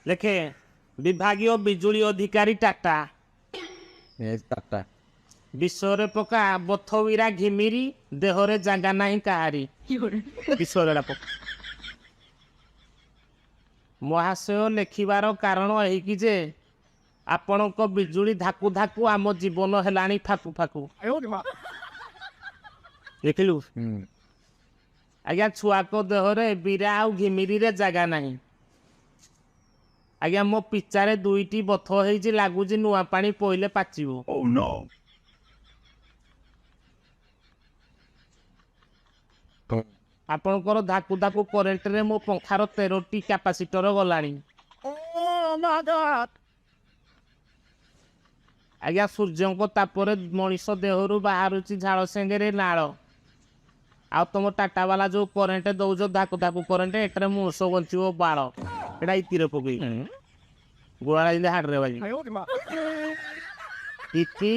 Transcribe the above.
ଲେଖେ, ବିଭାଗୀୟ ବିଜୁଳି ଅଧିକାରୀ ଟାଟା। ଟାଟା। ବିଷରେ ପକା ବଥବିରା ଘିମିରି, ଦେହରେ ଜାଗା ନାହିଁ କାହାରି। ବିଷରେ ପକା। ମହାଶୟ, ଲେଖିବାର କାରଣ ଏହିକି ଯେ ଆପଣଙ୍କ ବିଜୁଳି ଧାକୁ ଧାକୁ ଆମ ଜୀବନ ହେଲାଣି ଫାକୁ ଫାକୁ। ଦେଖିଲୁ? ହୁଁ। ଆଜ୍ଞା, ଛୁଆଙ୍କ ଦେହରେ ବିରା ଆଉ ଘିମିରିରେ ଜାଗା ନାହିଁ। ଆଜ୍ଞା, ମୋ ପିଚାରେ ଦୁଇଟି ବଥ ହେଇଛି, ଲାଗୁଛି ନୂଆ ପାଣି ପଇଲେ ପାଚିବ। Oh no. ଆପଣଙ୍କର ଧାକୁ ଧାକୁ କରେଣ୍ଟରେ ମୋ ପଙ୍ଖାର 13ଟି କ୍ୟାପାସିଟର ଗଲାଣି। ଆଜ୍ଞା, ସୂର୍ଯ୍ୟଙ୍କ ତାପରେ ମଣିଷ ଦେହରୁ ବାହାରୁଛି ଝାଳ ସାଙ୍ଗରେ ନାଳ। ଆଉ ତମ ଟାଟା ବାଲା ଯୋଉ କରେଣ୍ଟ ଦଉଛ, ଧାକୁ ଧାକୁ କରେଣ୍ଟ, ଏଟାରେ ମଣିଷ ବଞ୍ଚିବ ବାଳ। ଏଟା ଇତିରେ ପକେଇ ଗୋଳା ଯେମିତି ହାଡ଼ରେ ବାଜି ଇତି।